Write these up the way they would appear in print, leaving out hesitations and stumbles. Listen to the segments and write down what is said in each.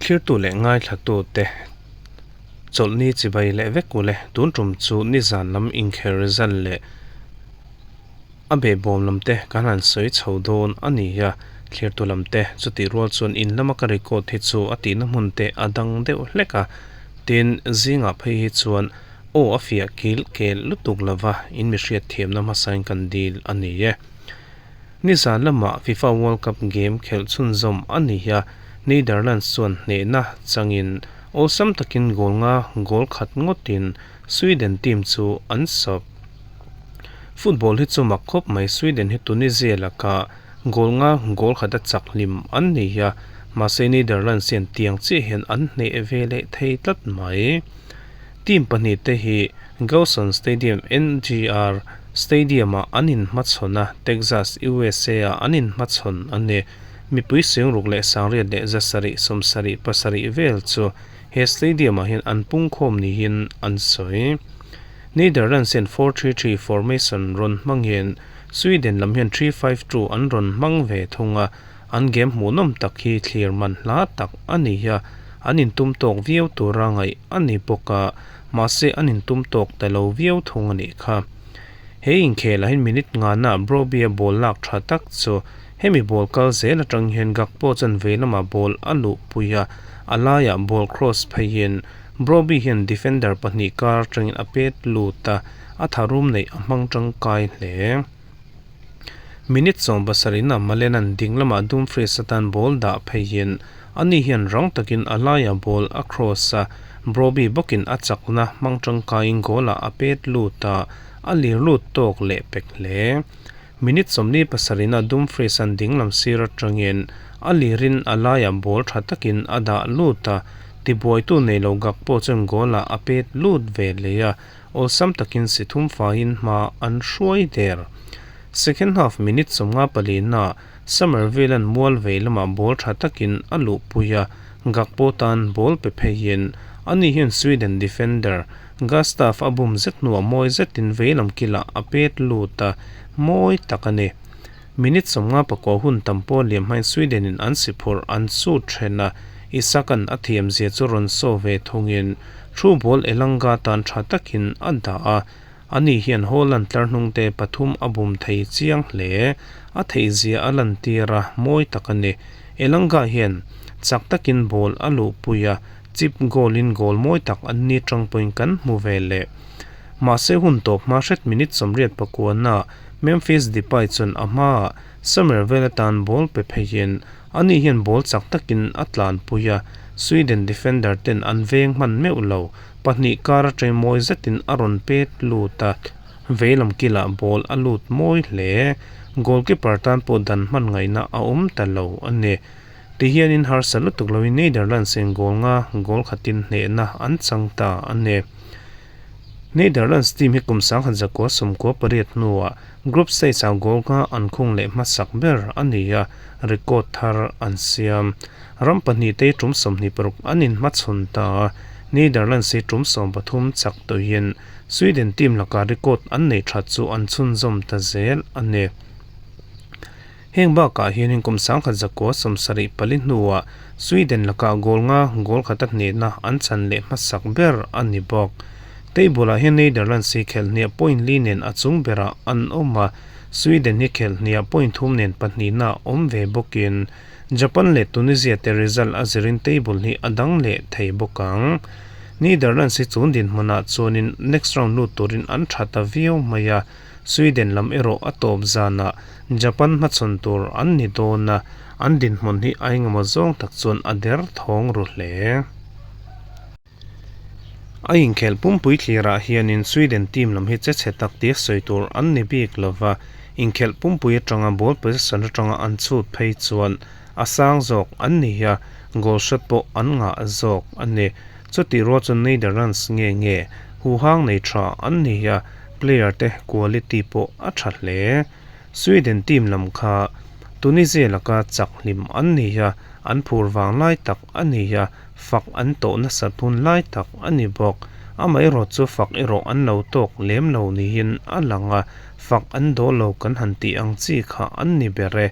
Thlirtu leh ngaithlatute chawlhni chibai leh vek ule tun tum chu nizan lam inkhel result leh a behbawm lam te kan han sawi chho dawn a ni a, thlirtu lam te chutih rual chuan in lama ka record hi chu a tihna hmun te a dang deuh hlek a, tin zingah phei hi chuan aw a fiah kil kel lutuk lova in mi hriat thiamna hmasain kan dil a ni e. Nizan lamah FIFA World Cup game khelh chhunzawm a ni a, Netherlands chuan hnehna changin awlsam takin goal nga goal khat ngawtin Sweden team chu an sawp. Football hi chu mak khawp mai, Sweden hi Tunisia lakah goal nga goal khat a chak hlim an ni a, mahse Netherlands hian tiang chiah hian an hneh ve leh thei tlat mai. Team pahnihte hi Gauson Stadium, NGR Stadium-ah an inhmachhawn a, Texas, USA-ah an inhmachhawn a ni. Mipui singruk leh sangriat leh zasarih sawmsarih pasarih vel chu he stadium-ah hian an pungkhawm niin an sawi. Netherlands hian 4-3-3 formation rawn hmangin Sweden lam hian 3-5-2 an rawn hmang ve thung a, An game hmuhnawm tak hi thlir man hla tak a ni a, an intum tawk viau tura ngaih a ni bawk a, mahse an intum tawk ta lo viau thung a nih kha. He inkhelah hian minute ngana Brobbey-a ball lak tha tak chu hemi ball kal zel atang hian Gakpo chuan vei lamah ball a luhpui a, a laiah ball cross pheiin Brobbey hian defender pahnih kar atangin a pet lut a, a tharum neih a hmang tangkai hle. Minute 70 na Malenan ding lamah Dumfries atan ball dah pheiin ani hian rang takin a laiah ball a cross a, Brobbey bawkin a chakna hmang tangkaiin goal-ah a pet lut a, a lir lut tawk leh pek hle. Minute 47 na Dumfries-a'n ding lam sir atangin a lirin a laiah ball tha takin a dah lut a, tibuaitu nei lo Gakpo chuan goal-ah a pet lut ve leh a, Awlsam takin si thum faiin hma an hruai der. Second half minute 54 ah Summerville-a'n mual vei lamah ball tha takin a luhpui a, Gakpo tan ball pe pheiin ani hian Sweden defender Gustav a bum zet hnuah mawi zetin vei lam kilah a pet lut a, mawi tak a ni. Minute 59 hun tam pawh liam hmain Sweden-in an si phurh an sut then a, Isak-a'n a thiamzia chu rawn saw ve thungin Thu ball Elanga tan tha takin a dah a, ani hian Haaland tlarhnungte pathum a bum thei chiang hle. A theihzia a lantir a, mawi tak a ni. Elanga hian chak takin ball a luhpui a, chip goal-in goal mawi tak an ni tang pawhin kan hmu ve leh. Mahse hun tawp hma hret minute 89 ah Memphis Depay chuan a hmaah Summerville atan ball pe pheiin Ani hian ball chak takin a tlanpui a, Sweden defender ten an veng hman meuh lo. Pahnih kar atang mawi zetin a rawn pet lut a, veilam kilah ball a lut mawi hle. Goalkeeper tan pawh dan hman ngaihna a awm ta lo a ni. Tihianin harsa lutuk loin Netherlands in goal nga goal khatin hnehna an chang ta a ni. Netherlands team hi kum 1998 hnuah group stage-ah goal nga an khung leh hmasak ber a ni a, record thar an siam. Ram pahnih te tum 26 an inhmachhawn ta a, Netherlands hi tum 13 chak tawhin Sweden team lakah record an neih that chu an chhunzawm ta zel a ni. Heng bakah hianin kum 1974 hnuah Sweden lakah goal nga goal khata hnehna an chan leh hmasak ber a ni bawk. Table-ah hian Netherlands hi khelhniah point li nen a chung berah an awm a, Sweden hi khelhniah point thum nen pahnihna awm ve bawkin Japan leh Tunisia te result a zirin table hi a dang leh thei bawk ang. Netherlands hi chun dinhmunah chuanin next round lut turin an tha ta viau mai a, Sweden lam erawh a tawp zanah Japan hmachhawn tur an ni dawn a, an dinhmun hi a engemaw zawng tak chuan a der thawng ru hle. A inkhelh pumpui thlirah hianin Sweden team lam hi che chhe tak tia sawi tur an ni bik lo va, inkhelh pumpui atanga ball possession atanga an chhut phei chuan a sang zawk an ni a, goal shot pawh an ngah zawk a ni. Chutih rual chuan Netherlands nge nge huhang nei tha an ni a, player te quality pawh a tha hle. Sweden team lam kha Tunisia laka chak hlim an ni a, an phur vang lai tak a ni a, fak an tawh nasat hun lai tak a ni bawk. Amaherawh chu fak erawh an lo tawk lem lo niin a lang a, fak an dawl lo kan han tih ang chi kha an ni ber e.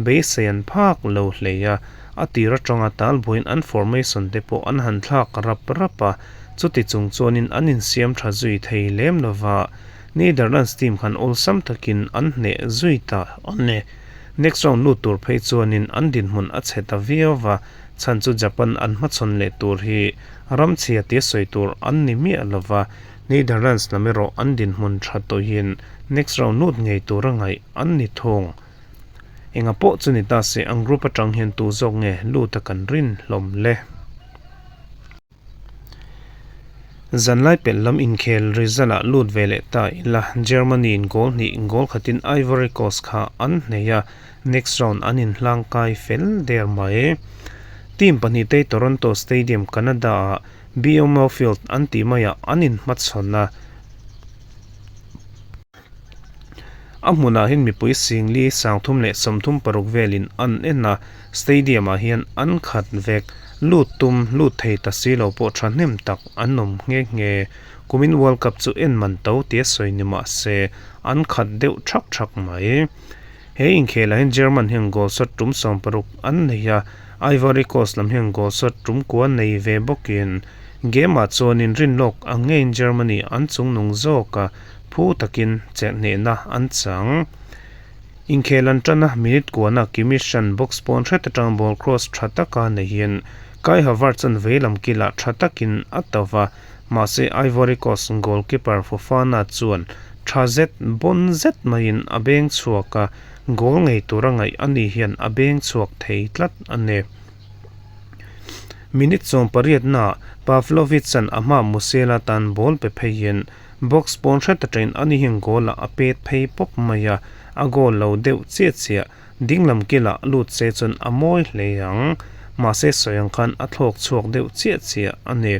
Beisei an phak lo hlei a. A tir atanga talbuaiin an formation te pawh an han thlak rap rap a, chuti chung chuanin an insiam tha zui thei lem lova, Netherlands team khan awlsam takin an hneh zui ta a ni. Next round lut tur phei chuanin an dinhmun a chhe ta viau va, chhan chu Japan an hmachhawn leh tur hi ramchhia tia sawi tur an ni miah lova, Netherlands lam erawh an dinhmun tha tawhin next round lut ngei tura ngaih an ni thung. Enga pawh chu ni ta se an group atang hian tu zawk nge lut a kan rin hlawm le. Zanlai pelh lam inkhel result ah lut ve leh ta ila Germany in goal hnih goal khatin Ivory Coast kha an hnei a, next round an inhlangkai fel der mai. Team pahnihte hi Toronto Stadium, Canada ah BMO Field an tih maiah an inhmachhawn a. A hmunah hian mipui singli 336 velin an en a, stadium ah hian an khat vek. Lut tum, lut thei ta si lo pawh thahnem tak an awm nghe nghe. Kumin World Cup chu en man to tia sawi ni mah se, an khat deuh thak thak mai. He inkhelah hian German hian goal shot tum 60 an nei a, Ivory Coast lam hian goal shot tum kua nei ve bawkin game ah chuanin rinlawk ang ngeiin Germany an chungnung zawk a, Phu takin chelhnehna an chang. Inkhel an tan a, minute kuana Kimmich an box pawn hret atang ball cross tha taka neihin Kai Havertz an veilam kilah tha takin a to va, mahse Ivory Coast goalkeeper Fofana chuan tha zet bawn zet maiin a beng chhuak a, goal ngei tura ngaih a ni hian a beng chhuak thei tlat a ni. Minute 18 naah Pavlovic an a hma Musiala tan ball pe pheiin Box pawn hret atangin ani hian goal ah a pet phei pawp mai a, a goal lo deuh chiah chiah. Dinglam kilah lut se chuan a mawi hle ang. Mahse sawi ang khan a thlawk chhuak deuh chiah chiah a ni.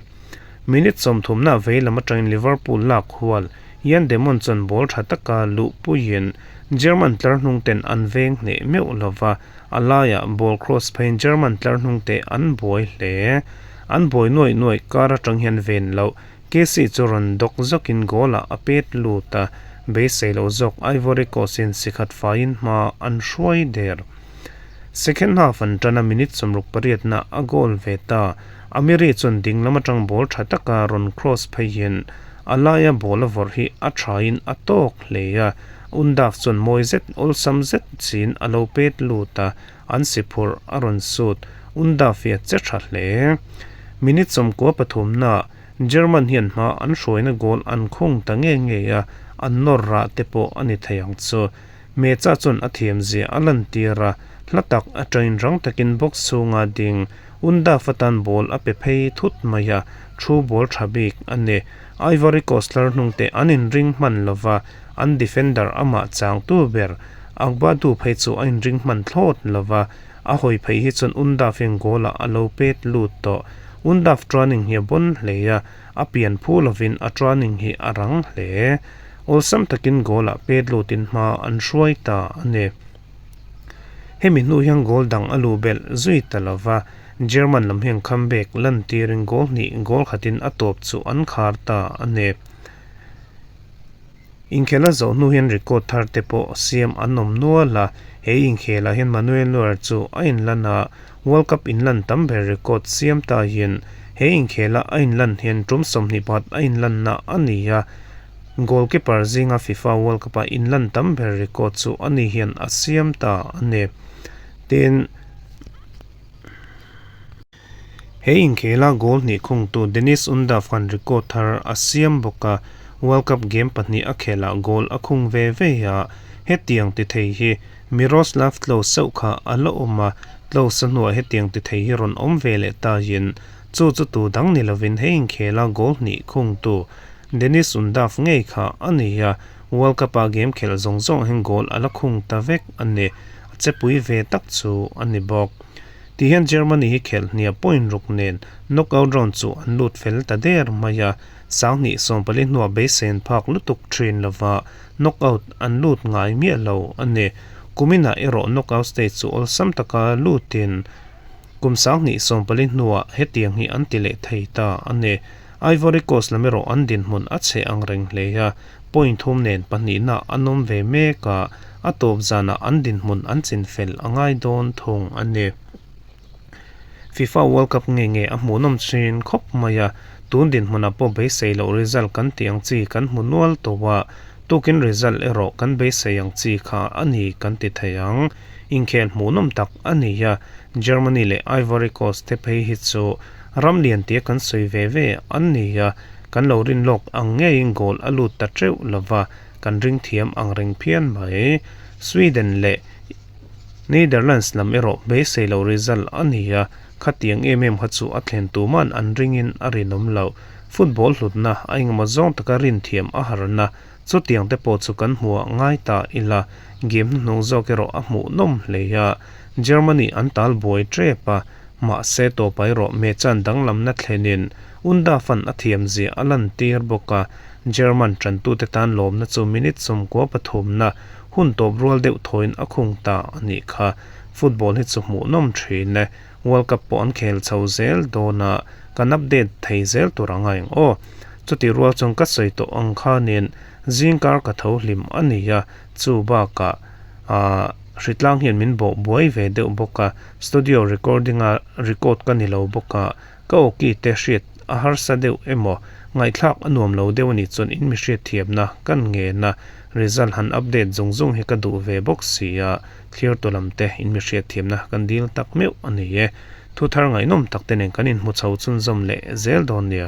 Minute 30 na veilam atangin Liverpool lak hual Yan Demon chuan ball tha taka luh puiin German tlar hnung ten an veng hneh meuh lova, a laiah ball cross pheiin German tlar hnung te an buai hle. An buai nuaih nuaih kar atang hian ven loh Kessie chu rawn dawk zawkin goal ah a pet lut a, beisei lo zawk Ivory Coast in sikhat faiin hma an hruai der. Second half an tan a minute 68 na a goal ve ta. Amiri chuan ding lam atang ball tha taka rawn cross pheiin a laia ball a vawrh hi a thain a tawk hle a, Undav chuan mawi zet awlsam zet chin a lo pet lut a, an si phurh a rawn sut. Undav hi a che tha hle. Minute 93 naah German hian hma an hruaina goal an khung ta nge nge a, an nawr rah te pawh a ni thei ang chu. Mecha chuan a thiam zia a lantir a, hla tak atangin rang takin box chhunga ding Undav atan ball a pe phei thut mai a, thu ball tha bik a ni. Ivory Coast tlar hnung te an inring hman lova, an defender amah changtu ber Agbadou phei chu a inring hman thlawt lova, a hawi phei hi chuan Undav hian goal ah a lo pet lut tawh. Undav training hi a bawn hle a, a pian phu lovin a training hi a rang hle. Awlsam takin goal ah pet lutin hma an hruai ta a ni. Hemi hnu hian goal dang a luh belh zui ta lova, German lam hian comeback lantirin goal hnih goal khatin a tawp chu an khar ta a ni. Inkhel a zawh hnu hian record thar te pawh siam an awm nual a, he inkhelah hian Manuel Neuer chu a inlan a, World Cup inlan tam ber record siam ta hian he inkhela a inlan hian tum 21 a inlanna a ni a, goalkeeper zinga FIFA World Cup-a inlan tam ber record chu ani hian a siam ta a ni. Tin. He inkhela goal hnih khungtu Deniz Undav khan record thar a siam bawk a, World Cup game pahnih a khelah goal a khung ve ve a, hetiang ti thei hi Miroslav Klose chauh kha a la awm a, Klose-a hnuah hetiang ti thei hi rawn awm ve leh tahin chu chu tu dang ni lovin he inkhela goal hnih khungtu Deniz Undav ngei kha a ni a, World Cup-a game khelh zawng zawng hian goal a la khung ta vek a ni, a chepui ve tak chu a ni bawk. Ti hian Germany hi khelh hniah point ruk nen knockout round chu an lut fel ta der mai a, 2014 hnuah beisei an phak lutuk thin lova knockout an lut ngai miah lo a ni. Kuminah erawh knockout stage chu awlsam taka lutin kum 2014 hnuah hetiang hi an ti leh thei ta a ni. Ivory Coast lam erawh an dinhmun a chhe ang reng hle a, point thum nen pahnihna an awm ve mek a, a tawp zanah an dinhmun an chin fel a ngai dawn thung a ni. FIFA World Cup nge nge a hmuhnawm thin khawp mai a, tun dinhmunah pawh beisei loh result kan tih ang chi kan hmu nual tawh a, tukin result erawh kan beisei ang chi kha a ni kan ti thei ang. Inkhel hmuhnawm tak a ni a, Germany leh Ivory Coast te phei hi chu ram lian tia kan sawi ve ve an ni a, kan lo rin lawk ang ngeiin goal a lut ta teuh lova, kan ring thiam ang reng phian mai. Sweden leh Netherlands lam erawh beisei lo result a ni a, khatiang em em kha chu a thlen tuman an ringin a rinawm loh. Football hlutna a engemaw zawng taka rin thiam a harna chutiang te pawh chu kan hmuh ah ngai ta ila, game hnuhnung zawk erawh a hmuhnawm hle a, Germany an tal buai tep a, mahse tawpa erawh Mechan danglamna thlenin Undafan a thiam zia a lantir bawk a, German tantute tan lawmna chu minute 13 na Hun tawp rual deuh thawiin a khung ta a nih kha. Football hi chu hmuhnawm thin e. World Cup pawh an khel chho zel dawn a, kan update thei zel tur a ngai ang aw. Chutih rual chuan ka sawi tawh ang khanin zingkar ka tho hlim a ni a, chu bakah aah hritlang hian min bawh buai ve deuh bawk a, studio recording a record ka ni lo bawk a, Ka awki te hriat a harsa deuh emaw, ngaihthlak a nuam lo deuh a nih chuan in mi hriat thiamna kan ngen a, result han update zung zung hi ka duh ve bawk si a, thlir tu lam te in mi hriat thiamna kan dil tak meuh a ni e. Thu thar ngaihnawm tak te nen kan inhmu chho chhunzawm leh zel dawn nia.